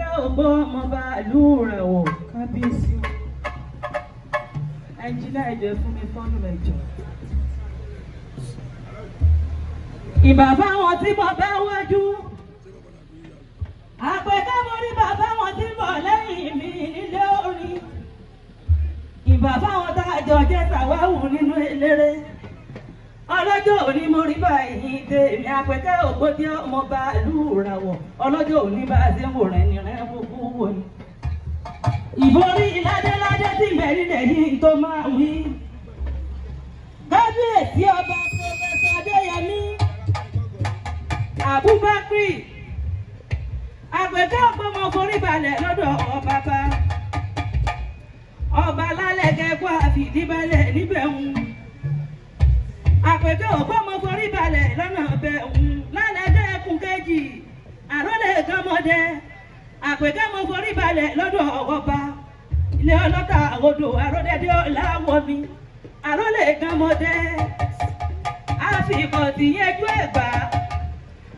Àpèkẹ́ ògbó ọmọọba ìlú Ìràwọ̀ Kábíyèsí o. Ẹnjìnà ẹ̀jẹ̀ fún mi fọ́nù mẹ́jọ. Ìbà fáwọn tí mo bá wájú. Àpèkẹ́ mo rí bàbá wọn tí mo lẹ́yìn mi nílé orin. Ìbà fáwọn tá a jọ jẹ́ sàwáwù nínú eléré. Ọlọ́jọ́ òní mo rí báyìí tèmi Àpèkẹ́ ògbó tí ọmọọba ìlú Ìràwọ̀. Ọlọ́jọ́ òní bá a ṣe ń wò rẹ̀ ní rẹ̀ gbogbo wò ni. Ìborí ládéládé tí mẹ́rin lẹ́yìn tó máa wí. Kábíyèsí ọba Pọfẹsọ Adéyẹmí Abubakar Àpèkẹ́ ògbómọ forí balẹ̀ lọ́dọ̀ bàbá. Ọba lálẹ́gẹ́ kó àfìdíbalẹ̀ níbẹ̀ ń. Àpèkẹ́ ògbómọ forí balẹ̀ lọ́nà bẹ̀ ń. Lálẹ́gẹ́ ẹkùn kejì àrólé kọ́mọdé. Àpèkẹ́ mo forí balẹ̀ lọ́dọ̀ ọba. Ilé ọlọ́ta odò àròdẹ́dẹ́ ọ̀làwọ̀ mi. Àrólé kọ́mọdé. Àfikọ̀tì yẹjú ẹ̀gbá.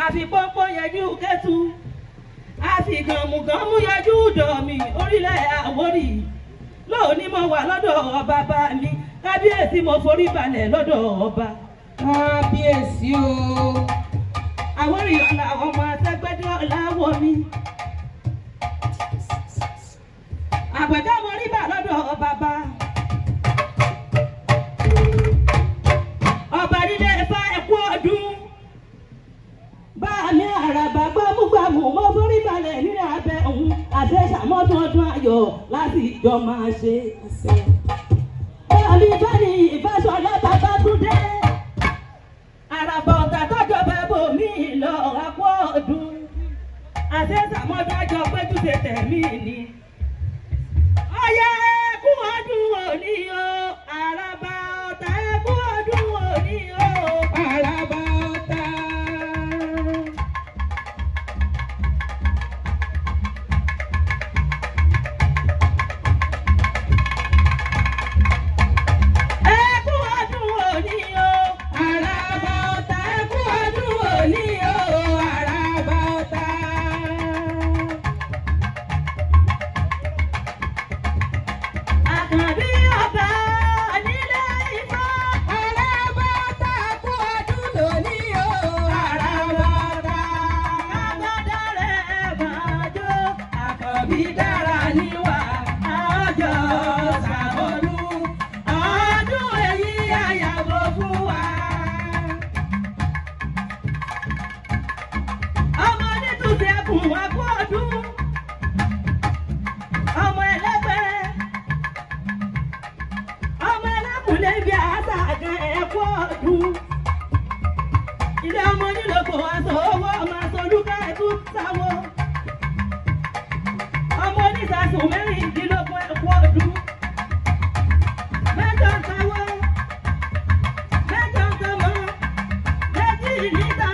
Àfipọ́npọ́ yẹjú kẹ́tù. Àfigànmùgànmù yẹjú dọ̀mì orílẹ̀ Àwórì. Lóòní mo wà lọ́dọ̀ ọba bá mi. Kábíyèsí mo forí balẹ̀ lọ́dọ̀ ọba. Kábíyèsí o. Àwórì ọ̀la ọmọ àtẹ́gbẹ́dẹ́ ọ̀làwọ̀ mi. Àpèkẹ́ mo rí bà lọ́dọ̀ bàbá. Ọba nílé Ifá ẹ̀kú ọdún. Bá mi àràbà gbámúgbámú mo forí balẹ̀ nílẹ̀ abẹ́ òun àṣẹṣàmọ́tún ọdún ayọ̀ láti ìjọ máa ṣe. Bá mi bá ní Ìfáṣọlá Babátúndé. Àràbà ọ̀tà tọ́jọba bò mí lọ àpò ọdún. Àṣẹṣàmọ́tún àjọ péjú ṣe tẹ̀mí ni. Ọyẹ ẹkú ọdún òní o, àràbà ọ̀tà ẹkú ọdún òní o, Àràbà ọ̀tà. Ẹkú ọdún òní o, Àràbà ọ̀tà ẹkú ọdún òní o. Àràbà ọ̀tà. Àkànbí ọba nílé Ifá. Àràbà ọ̀tà ẹkú ọdún lóní o. Àràbà ọ̀tà. Kágbádá rẹ̀ máa jó, Àkànbí dára níwà, àjọ ṣàmọ́dún, ọdún èyí àyàwó fún wa. Ọmọ nítòsí ẹkùn wa kú ọdún, ọmọ ẹlẹ́gbẹ́, ọmọ ẹlẹ́kùnlé bí àṣà kan ẹ̀kú ọdún. Ilé ọmọ nílòkò aṣọ owó ọmọ aṣọ olúkà ẹ̀kú sáwó. Ọmọ oníṣàṣùn mẹ́rìndínlógún ẹ̀kú ọdún. Mẹ́jọ ń sáwó, mẹ́jọ ń sọmọ, méjì níta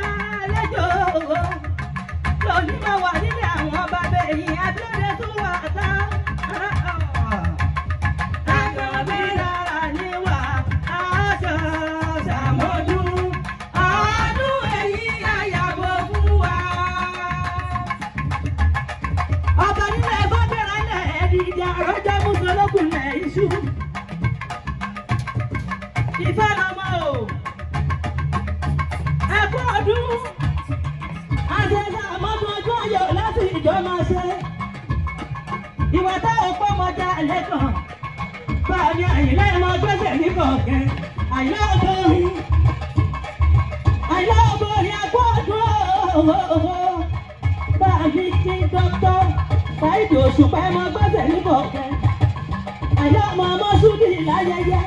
lẹ́jọ́ owó. Lòní máa wà nílé àwọn bàbá ẹ̀yìn Abíọ́dé tún wà tá. Àkànbí dára níwà, aṣọ ṣàmọ́dún, ọdún èyí àyàbò fún wa. Ọba nílẹ̀ gbọ́dọ̀rọ̀ lẹ̀ ẹ̀dìjà rọ́jọ́ mùsùlùkùn lẹ̀ iṣu. Ìfẹ́ lọmọ o, ẹ kú ọdún, àṣẹṣe àmọ́dún ọjọ́ ayọ̀ láti ìjọ máa ṣe. Ìwà táwọn pọ́nmọjà lẹ́kàn. Báàmí Àyìnlá ẹ̀ máa gbẹ́sẹ̀ ní kọ̀ọ̀kẹ́. Àyìnlá ọgọ́rin. Àyìnlá ọgọ́rin akó ọdún owó. Báàmí kí dọ́kítọ́ Fáìdì Òṣùpá ẹ̀ máa gbẹ́sẹ̀ ní kọ̀ọ̀kẹ́. Àyìnlá ọmọ ọmọ Súdì láyẹyẹ.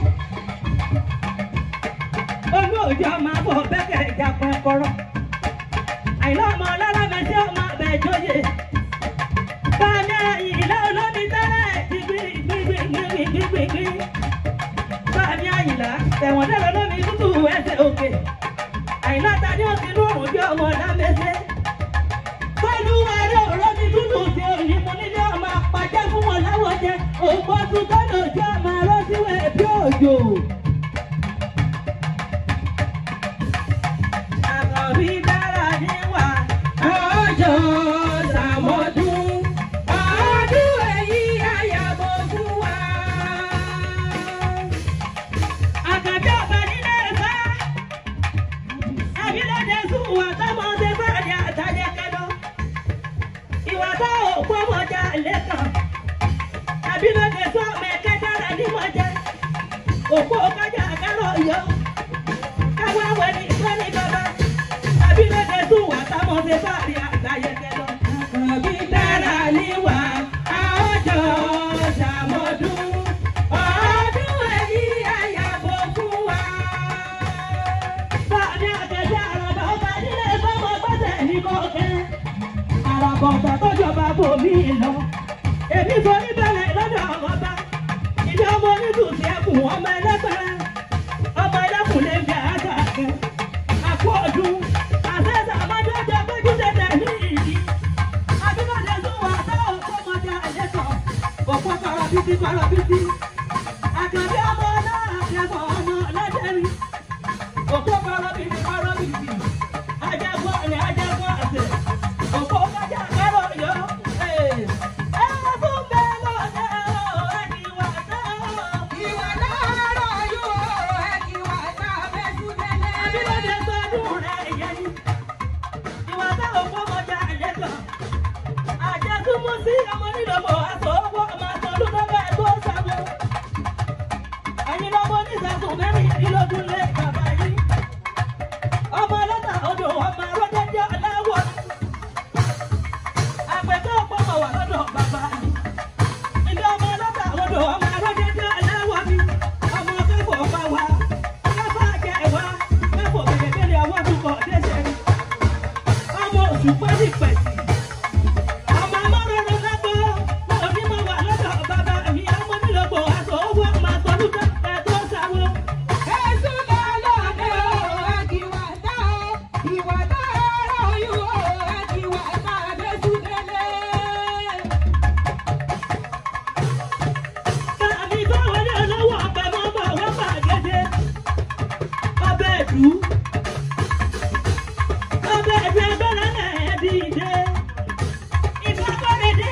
Olú òjò ọmọ abọ̀ bẹ́kẹ̀ ìjàpọ̀ ẹ̀kọ́rọ̀. Àyìnlá ọmọ ọlọ́lọ́mẹsẹ̀ ọmọ abẹ́jọ́yè. Báàmí Àyìnlá olómi tẹ́lẹ̀ ti gbígbígbígbígbígbí. Báàmí Àyìnlá tẹ̀wọ̀n dẹ́rọ lómi tútù ẹsẹ̀ òkè. Àyìnlá ta ni ó ti lóòrùn bí ọmọ ọ̀dàmẹsẹ̀. Pẹ̀lú ẹ̀rọ olómi tútù tí òní mu nílé ọmọ apàjẹ́ fún wọn láwọ̀ jẹ. Òpó tún tọ́lọ̀ jẹ́ ọmọ arọ́síwẹ̀ bí òjò. Àkànbí dára níwà, Ọjọ́ ṣàmọ́dún. lẹ́kàn. Àbílóde sọ ọmọ ẹ̀kẹ́ dára ní mọ̀jẹ́. Òpó kájà kárọ̀ yọ. Káwá wẹni sọ́ni bàbá. Àbílóde tún wà táwọn ṣe fáàrí àgbáyé tẹ́lọ. Àkànbí dára níwà, àójọ ṣàmọ́dún. Ọdún èyí àyàbò fún wa. Báàmí àkẹ́jẹ́ àràbà ọba nílé sọ́mọ gbọ́sẹ̀ ní kọ̀ọ̀kẹ́. Àràbà ọ̀tà tó jọba bò mí lọ. Èmi forí balẹ̀ lọ́dọ̀ ọba. Ilé ọmọ onítùsí ẹkùn ọmọ ẹlẹ́pẹ̀rẹ́. Ọmọ ẹlẹ́kùn lè fi àáta kan. Àpò ọdún àṣẹ́sà àmọ́jọ́jọ́ péjú tẹ̀tẹ̀ ní ìdí. Àbíkọ̀dé tún wà táwọn ọmọdé àlẹ́kọ̀ọ́. Òpó kọ̀rọ̀bìtì kọ̀rọ̀bìtì. Àkànbí ọmọ náà kẹfọ̀ ọmọ lẹ́jẹ̀rí. Òpó kọ̀rọ̀bìtì kọ̀rọ̀bìtì. Ajagun ọ̀lẹ̀ ajagun àṣẹ. Òpó kájà kárọ̀ yọ. Ẹ fún bẹ́ẹ̀ lọ́dẹ ọ̀ ẹ kì í wà náà. Ìwà láàárọ̀ yóò ẹ kí wà tá a fẹ́ súnlẹ̀. Àbílódé sọdún rẹ̀ yẹn ni. Ìwà táwọn fọmọjà lẹ́kọ̀ọ́. Àjẹsúnmú sí ọmọ nílòpọ̀ aṣọ owó ọmọ aṣọ olúdọ́gba ẹ̀kọ́ ṣàbọ̀. Ẹ̀yin lọ́mọ oníṣàkùn mẹ́rìndínlógún lé bàbá yìí. Ọmọ ọlọ́ta odò ọmọ arọ́jẹ́jẹ́ aláwọ̀. Àpẹ̀kẹ́ ọ̀pọ̀mọ̀ wà lọ́dọ̀ bàbá mi. Ilé ọmọ ọlọ́ta odò ọmọ arọ́jẹ́jẹ́ aláwọ̀ mi. Ọmọ kẹ́fọ̀ bá wa. Kẹ́fọ̀ jẹ ẹ̀wá. Kẹ́fọ̀ bẹ̀rẹ̀bẹ̀rẹ̀ àwọn àtúkọ̀ dẹ́sẹ̀ rí. Ọmọ òṣùpá ní pẹ̀sì. Ọmọ amọ́rọ̀rọ̀ lápò. Òní mo wà lọ́dọ̀ bàbá mi. Ọmọ nílòpọ̀ aṣọ owó ọmọ aṣọ lúkọ́ ẹ̀ tó sáwọ́. Èṣù lọ́lọ́dẹ o, ẹ kí wà tá o. Ìwà láàárọ̀ yóò ẹ kí wà tá a fẹ́ súnlẹ̀. Tàbí bá wọlé olówó ọ̀pẹ mọ́ bọ̀ wọ́n gbàgede. Ọbẹ̀ ẹ̀dú. Ọbẹ̀ ẹ̀dú ẹgbẹ́rẹ́ náà dìde. Ìfakọ́rẹ́dé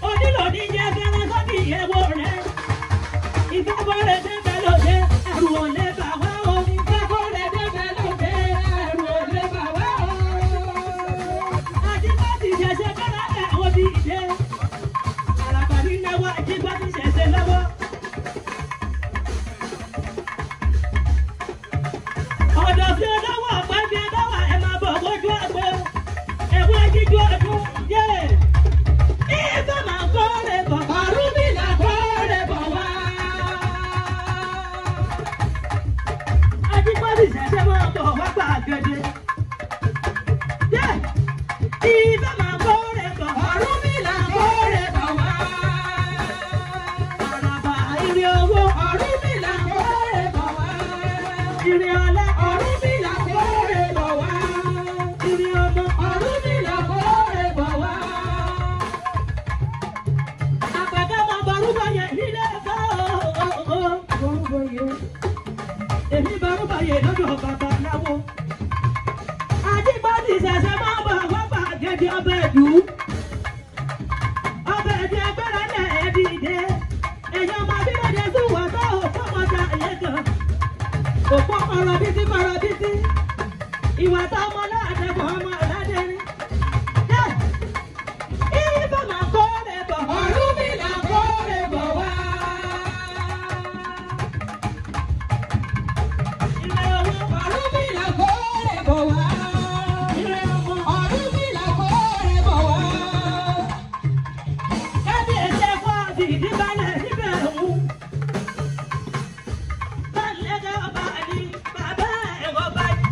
onílòdì jẹ́ fẹ́rẹ́ sọ́kì ìyẹ̀wò rẹ̀. Ìfakọ́rẹ́dé bẹ́ẹ̀ lóde ẹ̀rù ò lè bà wá o. Ìfakọ́rẹ́dé bẹ́ẹ̀ lóde, ẹ̀rù ò lè bà wá o. Àjíbá ti ṣẹ̀ṣẹ̀ fẹ́rẹ́ náà ó dìde. Àràbà ní náwó àjíbá ti ṣẹ̀ṣẹ̀ lọ́wọ́. Ọ̀dọ̀ sí ọlọ́wọ́ ọ̀pá bí ẹ bá wà ẹ máa bọ̀ wójú àgbo. Ẹ̀wọ́n jíjú ọdún yé. Ìfẹ́ máa kórè bọ̀. Ọ̀rúnmìlà kórè bọ̀ wá. Ajíbọ́dì ṣẹ̀ṣẹ̀ máa bọ̀ wá gbàgede. Yé! Ìfẹ́ máa kórè bọ̀. Ọ̀rúnmìlà kórè bọ̀ wá. Àràbà ìrì owó. Ọ̀rúnmìlà kórè bọ̀ wá. Ìrì ọlá. Ọ̀rúnmìlà kórè bọ̀ wá. Ìrì ọmọ. Ọ̀rúnmìlà kórè bọ̀ wá. Àpẹ̀kẹ́ máa bọ̀rúbọ̀ yẹn nílé ẹ̀fọ́. Bọ̀rúbọ̀ yẹn. Èmi bọ̀rúbọ̀ yẹn lọ́dọ̀ bàbá aláwo. Ajíbọ́dì ṣẹ̀ṣẹ̀ máa bọ̀ wá gbàgede ọbẹ̀ ẹ̀dú. Ọbẹ̀ ẹ̀dú ẹgbẹ́rẹ́ náà ẹ̀ dìde. Èèyàn ọmọ abílẹ̀dẹ̀ sùn wà tó òpó mọ̀jà lẹ́kàn. Òpó kọ̀rọ̀ bítí kọ̀rọ̀ bítí. Ìwà tó ọmọ láàdẹ́kọ̀ ọmọ aládẹ́rin. Yẹ́! Ibà máa kórè bọ̀. Ọ̀rúnmìlà kórè bọ̀ wá. Ilé owó. Ọ̀rúnmìlà kórè bọ̀ wá. Ilé ọmọ. Ọ̀rúnmìlà kórè bọ̀ wá. Kábíyèsí ẹ̀kọ́ àti ìdíbalẹ̀ níbẹ̀ òun. Báńlẹ́gẹ́ ọba ni bàbá ẹ̀rọ bá yìí.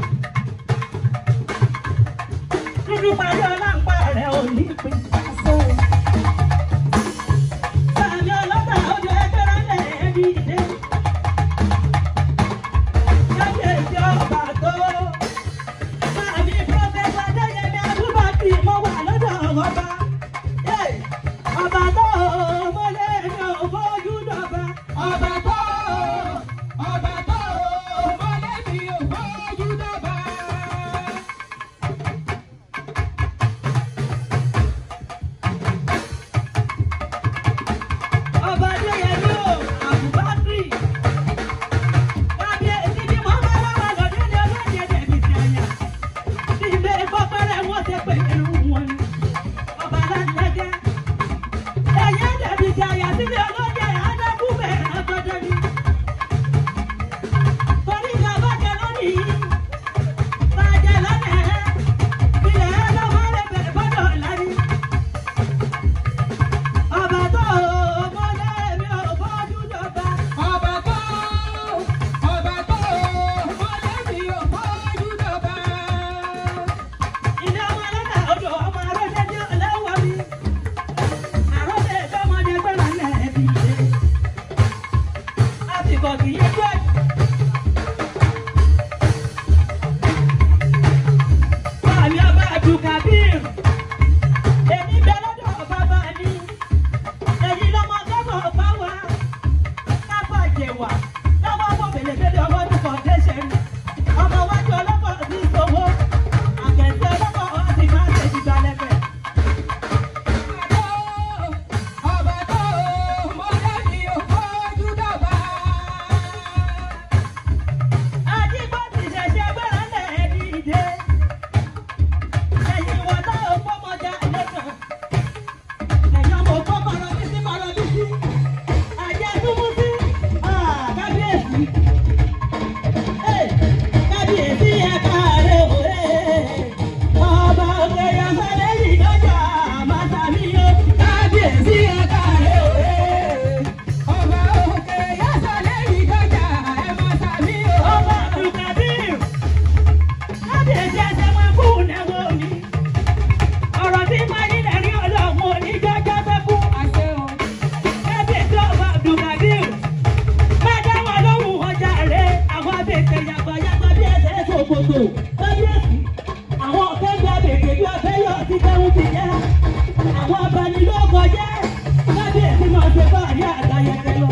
ayẹyẹ lọ.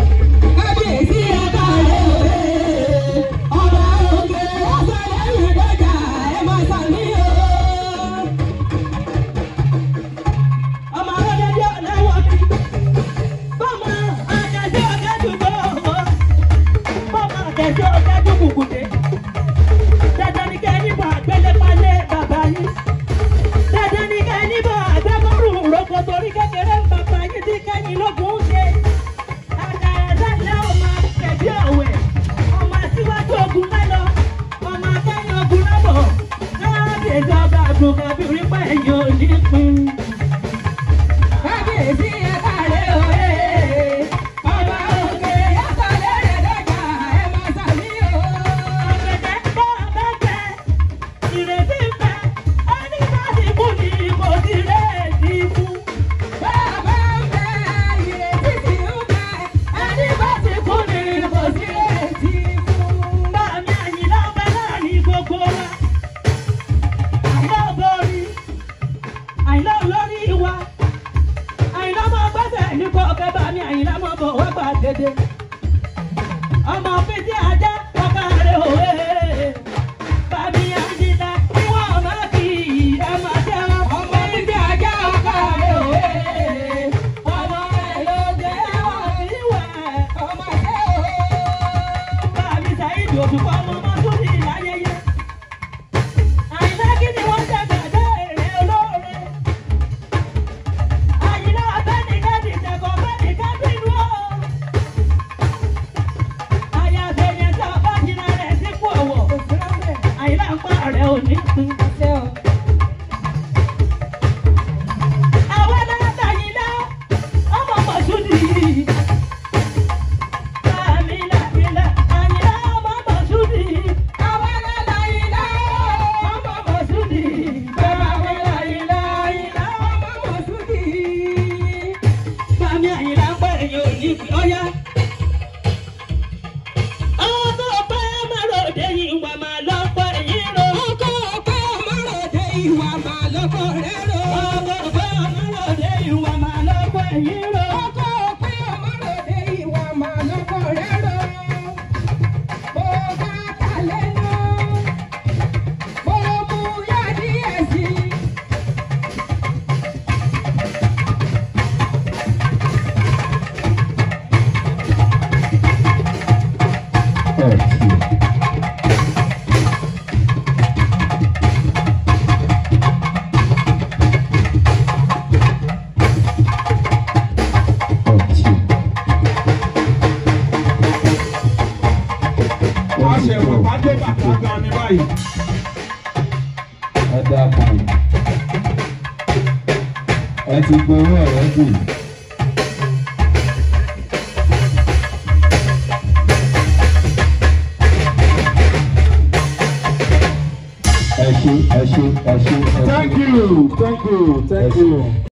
Kábíyèsí ẹ̀ka rẹ̀ òwe. Ọba òkè ọ̀sán lẹ́yìn dọ́jà ẹ̀ máa sàmí o. Ọmọ arọ́dẹ́dẹ́ ọ̀làwọ̀ mi. Bọ́mọ àtẹ̀sí ọ̀gẹ́dùn gbọ́. Bọ́mọ àtẹ̀sí ọ̀gẹ́dùn kùkùté. Dandan ni kẹ́ níbo àgbélépalé bàbá yín. Dandan ni kẹ́ níbo àgbẹ́kọ̀rù roko torí kékeré ń bàbá yín tí kẹ́yìn lógun ń ṣe. Àkàrà sálẹ̀ ọmọ kẹ̀bí ọ̀wẹ̀. Ọmọ síwájú ogun mẹ́lọ. Ọmọ akẹ́yìn ogun lọ́bọ̀. Kábíyèsí ọba àgùnkàbí pẹ̀yìn òní pin. Kábíyèsí ẹ̀ka rẹ̀ òwe. Ọba òkè ọ̀sán lẹ́yìn dọ́jà ẹ̀ máa sàmí o. Ọ̀gẹ̀dẹ̀ bá bá bẹ, ìrètí ń bẹ, ẹni bá ti kú ni kò sí rèétí kú. Bàbá ń bẹ, ìrètí sì ń bẹ, ẹni bá ti kú ni kò sí retí kú. Bá mi Àyìnlá ọba láàrin gbogbo wa. Àyìnlá ọba orí, Àyìnlá olórí wa. Àyìnlá ọmọ gbọ́sẹ̀ nípa ọ̀kẹ́ bá mi Àyìnlá ọmọ bọ̀ wá gbà dédé. Ọmọ fìdí ajá ọkà rẹ̀ òwe. Bá mi Àyìnlá kí wọ́n má kì í ẹ máa tẹ́wọ́. Ọmọ bíbí ajá ọkà rẹ̀ òwe. Ọmọ rẹ̀ ló jẹ́ wọ́n Ìwẹ̀. ọmọ ṣẹ́ o. Bàmí Saheed Òṣùpá ọmọ Mọ́súrì láyẹyẹ. Àyìnlá kí ni wọ́n ṣàgbàdo èrè olóore? Àyìnlá abẹ́nìkan dìtẹ̀kọ̀ bẹ́nìkan bínú o. Àyàfẹ́ yẹn tá a bá jìnnà rẹ̀ sípò ọ̀wọ̀. Àyìnlá ń pa rẹ̀ ò ní pin. Àwọn alábàáyìnlá ọmọ Mọ́súrì. Àmìlà ìlà Àyìnlá ọmọ Mọ́súrì. Àwọn aláìlá ọmọ Mọ̀súdì. Bàbá aláìlá ìlà ọmọ Mọ̀súdì. Bàmí Àyìnlá ń pẹ́ èèyàn ò ní pín ọ́yá. Ọkọ̀ ọpẹ́ máròdé yìí wà máa lọ́pọ̀ èyí ro. Ọkọ̀ ọpẹ́ máròdé ìwà màá lọ́kọ̀ rẹ̀ rò. Ọkọ̀ ọpẹ́ máròdé yìí wà máa lọ́pọ̀ èyí ro. Ọkọ̀ ọpẹ́ máròdé ìwà màá lọ́kọ̀ rẹ̀ rò. Mo bá kalẹ̀ náà, mo mú yá díẹ̀ sí i. A ṣe bàbá dé bàbá gan ni báyìí. Ẹ dákun, ẹ ti gbowó ọ̀rẹ́ jù. Ẹ ṣé, ẹ ṣé, ẹ ṣé, ẹ ṣé. Thank you, thank you, thank you.